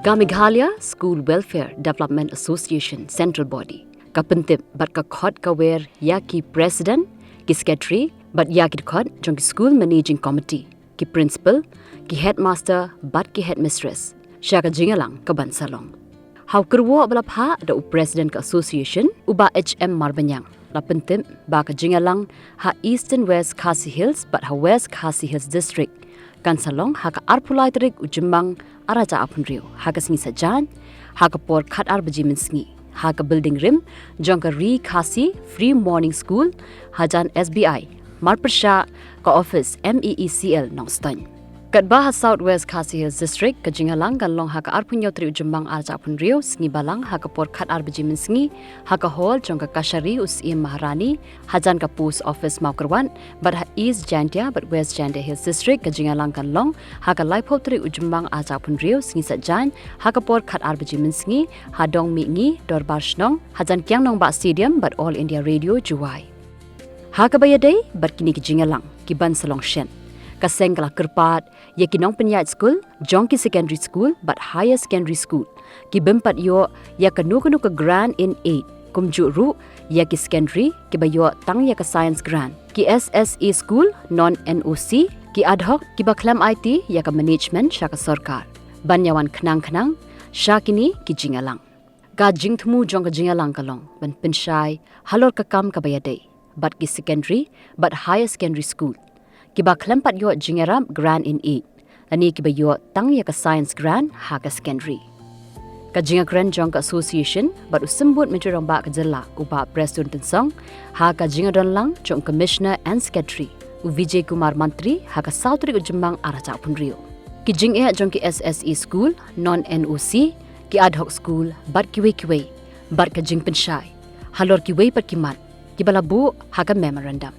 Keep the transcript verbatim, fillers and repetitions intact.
Ka Meghalaya School Welfare Development Association Central Body ka pyntip bad ka khot ka wer ïa ki president, ki secretary bad ïa ki dkhot jong ki school managing committee, ki principal, ki headmaster bad ki headmistress sha ka jingïalang ka ban sa long. Ha u kyrwoh ba la phah da u president ka association, u Bah H M Marbaniang, la pyntip ba ka jingïalang ha Eastern West Khasi Hills bad ha West Khasi Hills District kan sa long ha ka arphew lai tarik u Jymmang ar hajar arphew hynriew ha ka sngi Saitjaiñ ha ka por khatar baje mynsngi ha ka building rim jong ka Ri Khasi Free Morning School hajan S B I, marpyrshah ka office M E E C L Nongstoiñ. Katba ha South West Khasi Hills District ka jingïalang kan long ha ka arphew hynñiew tarik u Jymmang ar hajar arphew hynriew sngi Balang ha ka por khatar baje mynsngi ha ka hall jong ka Kashari u Syiem Maharani hajan ka post office Mawkyrwat, bad ha East Jaintia bad West Jaintia Hills District ka jingïalang kan long ha ka laiphew tarik u Jymmang ar hajar arphew hynriew sngi Saitjaiñ ha ka por khatar baje mynsngi ha Dong Mihngi, Dorbar Shnong, hajan Kiang Nangbah Stadium bad All India Radio Jowai. Ha kaba ïadei bad kine ki jingïalang ki ban sa long shen, ka seng ka la kyrpad ïa ki nongpynïaid skul jong ki secondary school bad higher secondary school ki bym pat ïoh ïa kano kano ka grant in aid, kumjuh ruh ïa ki secondary kiba ïoh tang ïa ka science grant, ki S S A school non N O C, ki ad hoc kiba khlem aiti ïa ka management sha ka sorkar, ban ïa wan khnang khnang sha kine ki jingïalang. Ka jingthmu jong ka jingïalang ka long ban pynshai halor ka kam kaba ïadei bad ki secondary bad higher secondary school kiba khlem pat ïoh jingïarap grant in aid lane kiba ïoh tang ïa ka science grant ha ka secondary. Ka jingïakren jong ka association bad u Symbud Myntri Rangbah ka jylla, u Bah Prestone Tynsong, ha ka jingïadonlang jong u Commissioner and Secretary, u Vijay Kumar Mantri, ha ka saw tarik u Jymmang ar hajar arphew hynriew. Ki jingeh jong ki S S A school non N O C, ki ad hoc school bad kiwei kiwei, bad ka jingpynshai halor kiwei pat ki mat kiba la buh ha ka memorandum.